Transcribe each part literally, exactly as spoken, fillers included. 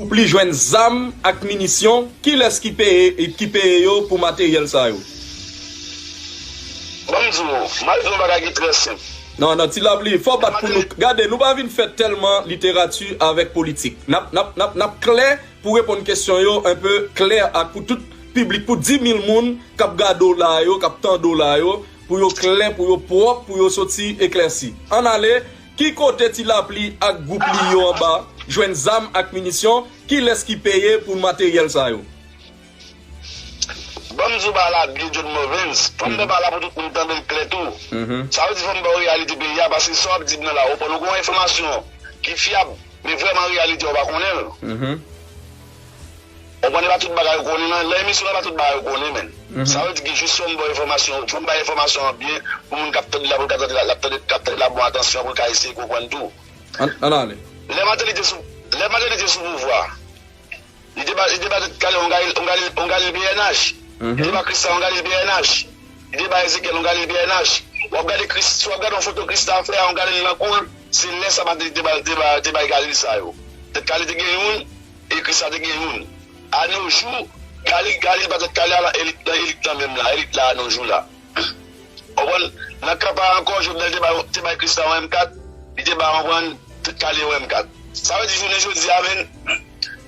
Pli jwenn zam ak minisyon, kilès ki peye, ki peye yo pou materyèl sa yo? Ban m di w, m al di w yon bagay ki trè senp. Non, non, Ti Lapli, fò w bat pou nou. Gade, nou pa vin fè tèlman literati avèk politik. N ap, n ap, n ap, n ap klè pou reponn kesyon yo, enpe klè ak pou tout piblik, pou dis mil moun k ap gade w la yo, k ap tande w la yo, pou yo klè, pou yo pwòp, pou yo soti eklèsi. Ann ale, ki kote Ti Lapli ak gwoup li yo anba jwenn zam ak minisyon? Kilès ki peye pou materyèl sa yo? Ban m di w bagay la byen, John Movens. Fò m fè bagay la pou tout moun tande l klè tou. Sa vle di fò m ba w reyalite peyi a, paske sa w ap di m nan la, ou konn, ou gen yon enfòmasyon ki fyab, men vrèman reyalite a, ou pa konnen l. Ou konn, e pa tout bagay ou konnen nan, nan emisyon an, e pa tout bagay ou konnen, men. Sa vle di ki jis fò m ba w enfòmasyon, fò m bay enfòmasyon an byen, pou moun k ap tande la, pou l ka tande la, l ap tande, k ap tande la bon atansyon, pou l ka eseye konprann tou. Ann, ann ale. Lè Martelly te sou, lè Martelly te sou pouvwa, li te ba, li te ba tèt kale yon galil, yon galil, yon galil P N H. Li te ba Christa yon galil P N H. Li te ba Ezekiel yon galil P N H. W ap gade Chris, si w ap gade yon foto Christa fè a, yon galil nan kou l, se lè sa Martelly te ba, te ba, te bay galil sa yo. Tèt kale te gen youn, e Christa te gen youn. Anojou, galil, galil pa tèt kale a, nan elit, nan elit lan menm la, elit la anojou la. Konprann? Nan kanpay ankò, Jovenel te bay, te bay Christa yon M kat, li te bay, konprann, tèt kale yon M kat. Sa vle di jounen jodi a, men,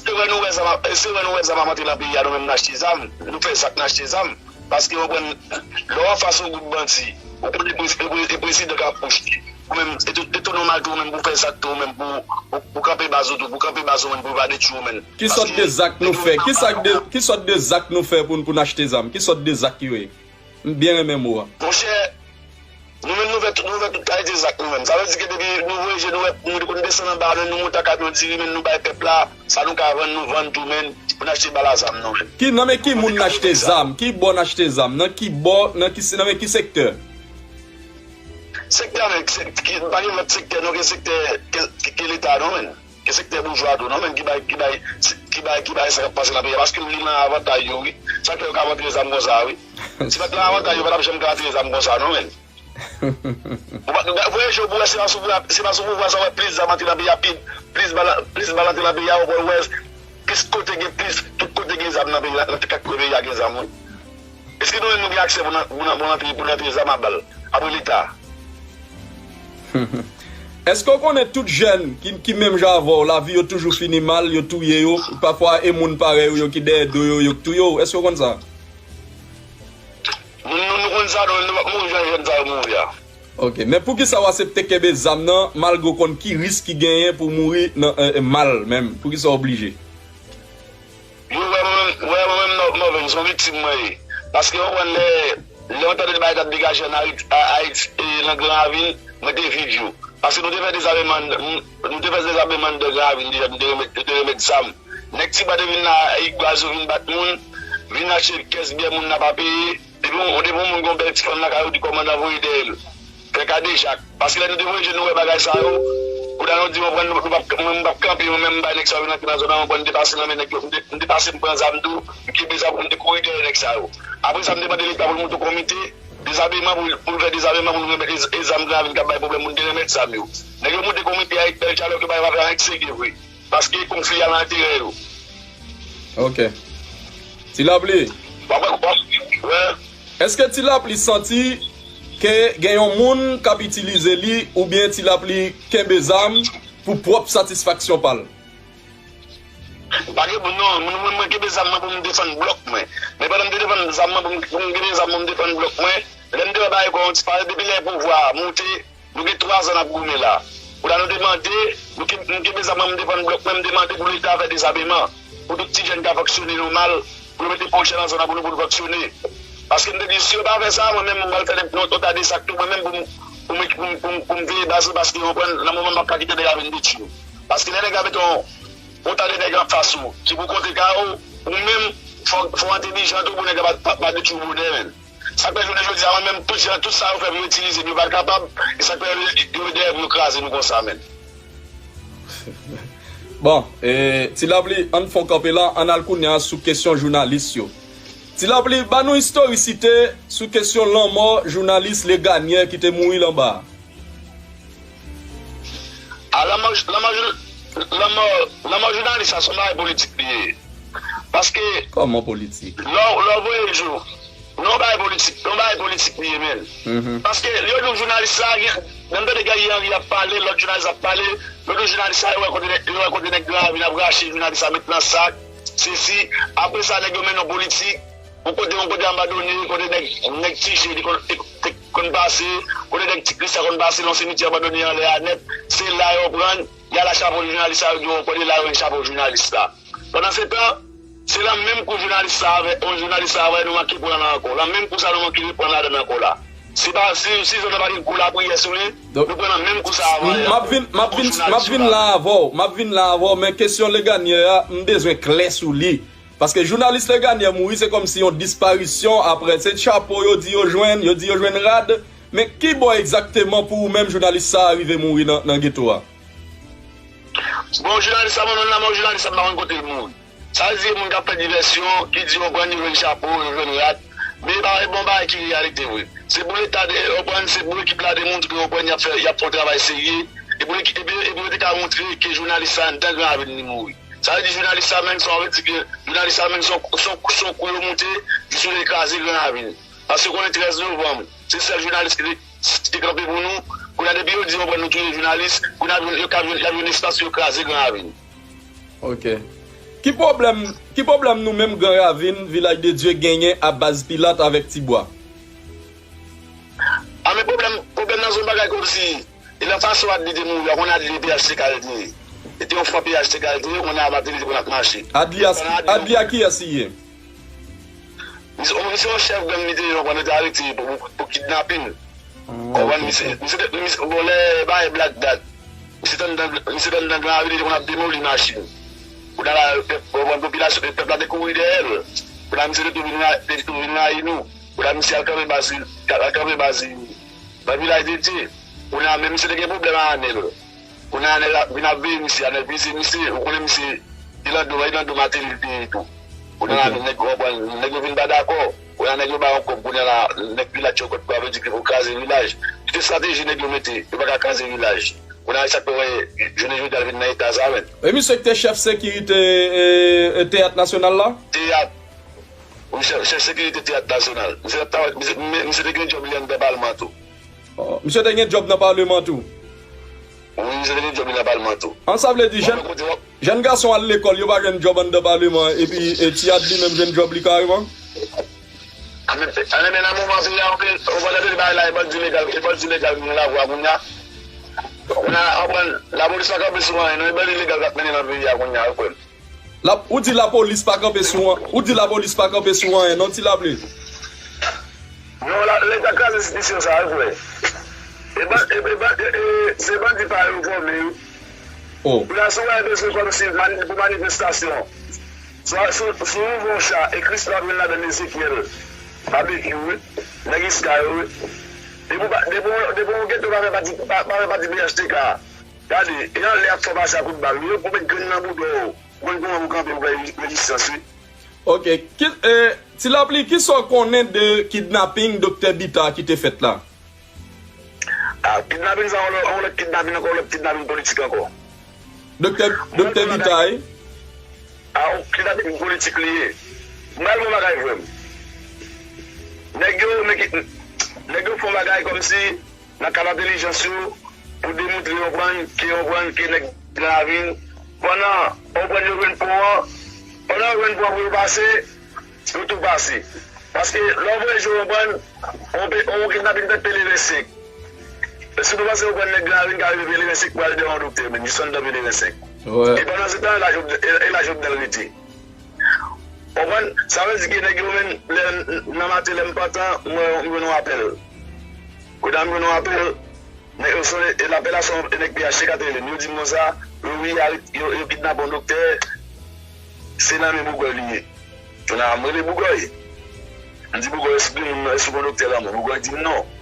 se vre nou wè zam, se vre nou wè zam ap antre nan peyi a, nou menm n achte zam, nou fè zak n achte zam. Paske, konprann, lè w anfas yon gwoup bandi, ou konnen e prezidan k ap pwoche, ou menm, e tou, e tou nòmal tou, ou menm pou fè zak tou, ou menm pou, pou, pou kanpe baz ou tou, pou kanpe baz ou menm, pou pa detwi ou menm. Ki sòt de zak nou fè? Ki sòt de, ki sòt de zak nou fè pou, pou n achte zam? Ki sòt de zak yo ye? M byen renmen mo a. Monchè, nou menm nou fè tout, nou fè tout kalite zak nou menm. Sa vle di ke depi nou voye je nou wè, nou konn desann anba, nou, nou moute ak kamyon diri, men nou bay pèp la sa nou ka vann, nou vann tou, men pou n achte bal a zam, non, men. Ki, nan men ki moun n achte zam? Ki bò n achte zam? Nan ki bò, nan ki, nan men ki sektè? Sektè, men, se, ki, pa gen lòt sektè, non, ke sektè, ke, ke, ke Leta, non, men. Ke sektè boujwa tou, non, men ki bay, ki bay, ki bay, ki bay sa k ap pase nan peyi a, paske li nan avantay yo, wi. Sa k fè yo ka vantre zam konsa, wi. Si pa t nan avantay yo, pa t ap janm ka antre zam konsa, non, men. Ou pa, ou pa, voye je w pou wè, se pa sou pouvwa, se pa sou pouvwa sa w wè plis zam antre nan peyi a, pi, plis bal, plis bal antre nan peyi a, ou pa wè, plis kote gen plis, tout kote gen zam nan peyi a, nan kat kwen peyi a gen zam, wi. Èske nou menm nou gen aksè pou n, pou n, pou n antre, pou n antre zam a bal, apre Leta? Èske w konnen tout jèn ki, ki menm jan avè w, lavi yo toujou fini mal, yo touye yo, pafwa e moun parèy ou yo ki dèyè do yo, yo k touye w? Èske w konn sa? Nou, nou, nou konn sa, nou, nou p ap mouri jan jèn sa yo mouri a. Ok, men poukisa w aksepte kenbe zam nan, malgre w konn ki risk ki genyen pou w mouri nan, eh, mal menm? Poukisa w oblije? Yo wè mwen menm, wè mwen menm Nò-, Nòvèl, se yon viktim mwen ye. Paske w konprann lè, lè yon tande de bagay t ap degaje ann Ayiti, a, Ayiti, e, nan Gran Ravin, mwen te viv yo. Paske nou te fè dezameman, nou, nou te fè dezameman anndan Gran Ravin deja, nou te remèt, nou te remèt zam. Nèg Tibwa te vin la, Igwaz yo vin bat moun, vin achte kès byè moun nan pa peye. Depi yon, depi yon moun gen yon bèl ti fanm lakay ou, di kòmandan voye dèyè l. Fè kadejak. Paske lè nou te voye je nou wè bagay sa yo, kounye a nou di, mwen pran, nou p ap, mwen m p ap kanpe, mwen menm m bay nèg sa yo vin antre nan zòn nan, mwen pran, m te pase nan men nèg yo, m te, m te pase m pran zam tou, m kenbe zam, m te kouri dèyè nèg sa yo. Apre sa, m te mande Leta pou l monte yon komite dezameman pou, pou l fè dezameman, pou nou remèt e, e zam Gran Ravin k ap bay pwoblèm, pou nou te remèt zam yo. Nèg yo monte komite a, e bèl dyalòg yo bay, pa fè anyen ki serye vre. Paske konfli a nan enterè yo. Ok. Ti Lapli. W ap, w ap, wè. Èske Ti Lapli santi ke gen yon moun k ap itilize li oubyen Ti Lapli kenbe zam pou pwòp satisfaksyon pa l? Pa gen moun, non. Mwen, mwen, mwen kenbe zam mwen pou m defann blòk mwen. Men pandan m te defann zam mwen pou m, pou m kenbe zam mwen, m defann blòk mwen, lè m te wè bagay kò yon ti pale, depi lè pouvwa a moute, nou gen twa zan n ap goumen la. Kounye a nou te mande, nou ke-, nou kenbe zam nan, m defann blòk mwen, m te mande pou Leta fè dezameman, pou tout ti jèn ka fonksyone nòmal, pou yo mete pwojè nan zòn nan pou nou, pou nou fonksyone. Paske m te di, si yo pa fè sa, mwen menm, m pral fè yon, yon ta de zak tou, mwen menm, pou m, pou m, pou m, pou m, pou m veye baz mwen, paske, w konprann, nan moman m ap ka kite nèg la vin detwi nou. Paske lè nèg la mete yon, yon ta de nèg anfas ou, ki pou kontre kay ou, ou menm, fò, fò w entèlijan tou pou nèg la pa, pa, pa detwi w bonè, menn. Sa k fè jounen jodi a, mwen menm, tout jan, tout sa yo fè pou yo itilize m, yo pa kapab, e sa k fè yo, yo dèyè pou yo kraze nou konsa, menn. Bon, e, Ti Lapli, ann fè yon kanpe la, ann al kounye a sou kesyon jounalis yo. Ti Lapli, ba nou istorisite sou kesyon lanmò jounalis Legagneur ki te mouri l anba a. A, lanmò, lanmò jou-, lanmò, lanmò jounalis la se yon bagay politik li ye. Paske Kòman politik? Lè w, lè w voye jou, non, yon bagay politik, yon bagay politik li ye, men. Mhm. Paske yo di w jounalis la, gen, menm tande Guerrier Henry ap pale, lòt jounalis ap pale, yo di w jounalis la, yo wè kote nèg, yo wè kote nèg Gran Ravin ap rache, jounalis la met nan sak, sesi, apre sa, nèg yo mennen w politik, yon kote, yon kote abandone, kote nèg, nèg Ti Je te konn, te, te konn pase, kote nèg Ti Kris la konn pase, nan simityè abandone anlè a nèt, se la yo pran, y al achapo jounalis la, yo di w, kote la yo jwenn chapo jounalis la. Pandan se tan, se lan menm kou jounalis sa avè, o jounalis sa avè nou manke pran la ankò. Lan menm kou sa nou manke pran ladan ankò la. Si pa, si, si zòn nan pa gen kou lapriyè sou li, Donk, nou pran lan menm kou sa avè. M ap vin, m ap vin, m ap vin la avè w, m ap vin la avè w, men kesyon Legagnè a, m bezwen klè sou li. Paske jounalis Legagnè mouri, se kòmsi yon disparisyon, apre se chapo yo di yo jwenn, yo di yo jwenn rad, men ki bò egzakteman pou ou menm jounalis sa a rive mouri nan, nan geto a? Bon, jounalis sa, mwen menm la, mwen jounalis sa, m pa konn kote l mouri. Sa vle di, moun k ap fè divèsyon, ki di yo pran, yo jwenn chapo, yo jwenn rad. Men e pa, e pa yon bagay ki reyalite vre. Se pou Leta, de- yo pran, se pou ekip la demontre yo pran, y ap fè, y ap fè yon travay serye. E pou, epi, epi yo te ka montre ke jounalis sa anndan Gran Ravin li mouri. Sa vle di jounalis sa menm, sa vle di ke jounalis sa menm, se yon, se yon, se yon kou yo monte, jis pou yo kraze Gran Ravin. Paske konnen trèz novanm, se sèl jounalis ki te, ki te kanpe pou nou. Kounye a, depi yo di yo pran nou touye jounalis, kounye a, yo ka jwenn, y ap jwenn espas pou yo kraze Gran Ravin. Ok. Ki pwoblèm, ki pwoblèm nou menm Gran Ravin, Vilaj de Dye genyen a baz Pilat avèk Tibwa? A, men pwoblèm, pwoblèm nan se yon bagay kòmsi, e nan fason Adli te mouri a, konnen Adli se P H T K l te ye. Li te yon fwa P H T K l te ye, konnen a Martelly te konn ap mache. Adli a, Adli a kiyès li ye? Misye, misye yon chèf gang li te ye, konprann, yo te arete pou, pou, pou kidnaping. Konprann, misye, misye te, misye, bon, lè bagay Black Dat, misye t anndan, misye t anndan Gran Ravin, li te konn ap demoli machin. Kounye a la, pèp, konprann, popilasyon, pèp la te kouri dèyè l. Kounye a, misye te tou vin ra-, te tou vin rayi nou. Kounye a, misye al kanpe baz, al kanpe baz nan Vilaj de Dye. Kounye a, men misye te gen pwoblèm a Anèl. Kounye a, nèg la vin ap veye misye, Anèl veye misye, ou konnen misye, Ilando, Ilando Martelly li te ye tou. Kounye a, nèg, konprann, nèg yo vin pa dakò. Kounye a, nèg yo ba yon kòb, kounye a la, nèg Vilaj yo kòb, sa vle di ke pou kraze Vilaj. Ki te estrateji nèg yo mete, yo pa ka kraze Vilaj. Kounye a, e sa k fè w wè, jounen jodi a, l vin nan eta sa, men. E misye ki te chèf sekirite, e, e, Teyat Nasyonal la? Teyat. Wi, chèf, chèf sekirite Teyat Nasyonal. Misye t ap travay, misye, men, misye te gen djòb li anndan palman tou. Oh, misye te gen djòb nan paleman tou? Wi, misye te gen djòb li nan palman tou. An, sa vle di, jèn, jèn gason al lekòl, yo pa jwenn djòb anndan paleman, epi, e, Ti Adli menm jwenn djòb li kareman? A, men, a, men, nan moman se a, ou pa tande bagay la, e bandi legal, e bandi legal ki gen lavwa kounye a. Kounye a, konprann, lapolis pa kanpe sou anyen, non, e bandi legal k ap mennen nan peyi a kounye a, wi, frè m. La, ou di lapolis pa kanpe sou an, ou di lapolis pa kanpe sou anyen, non, Ti Lapli? Non, la, Leta kraze enstitisyon sa, wi, frè. E ban-, e, e ban-, e, e, se bandi pa yo fòme, wi. Oh. Pou la, si w wè bezwen kòmsi mani-, pou manifestasyon. Si w, si w, si w ouvè yon cha, e Krisla ap jwenn ladan l Ezekyèl, Babekyou, wi. Nèg Iska yo, wi. Depi w pa, depi w, depi w gen tou pa fè pati, pa, pa fè pati P H T K. Gade, e anlè y ap fè w pase ak kout bal, wi. Yo pou met grenn nan bouda w. Ou konn kòman pou kanpe pou fè rezistans, wi. Ok. Ki, e, Ti Lapli, kisa w konnen de kidnaping Doktè Bita ki te fèt la? A, kidnaping sa, yon lòt, yon lòt kidnaping ankò, yon lòt kidnaping politik ankò. Doktè, Doktè Bita, wi. A, yon kidnaping politik li ye. M pral di w yon bagay, frè m. Nèg yo, nèg, nèg yo fè yon bagay kòmsi nan kad entèlijans yo, pou demontre yo konprann, ke yo konprann ke nèg Gran Ravin, pandan yo konprann yo jwenn pon an, pandan yo jwenn pon an pou yo pase, yo tou pase. Paske lè w voye je w konprann, on pe-, on kidnaping fèt Pele vennsenk. Èske nou panse yo konprann nèg Gran Ravin ka rive Pele vennsenk pou al dèyè yon doktè, menm jis anndan Pele vennsenk? Wè. E pandan se tan, e la Jovenel, e, e la Jovenel rete. Konprann? Sa vle di ke nèg yo menm, lè, nan maten, lè m pantan, m wè, m jwenn yon apèl. Kounye a m jwenn yon apèl, nèg yo sonnen, e lapèl la se yon nèg P H T K te rele m. Yo di m konsa, yo wi, yo, yo kidnape yon doktè, se nan men Bougòy li ye. Kounye a m rele Bougòy. M di Bougòy, èske moun nan, èske yon doktè lanmò? Bougòy di m non.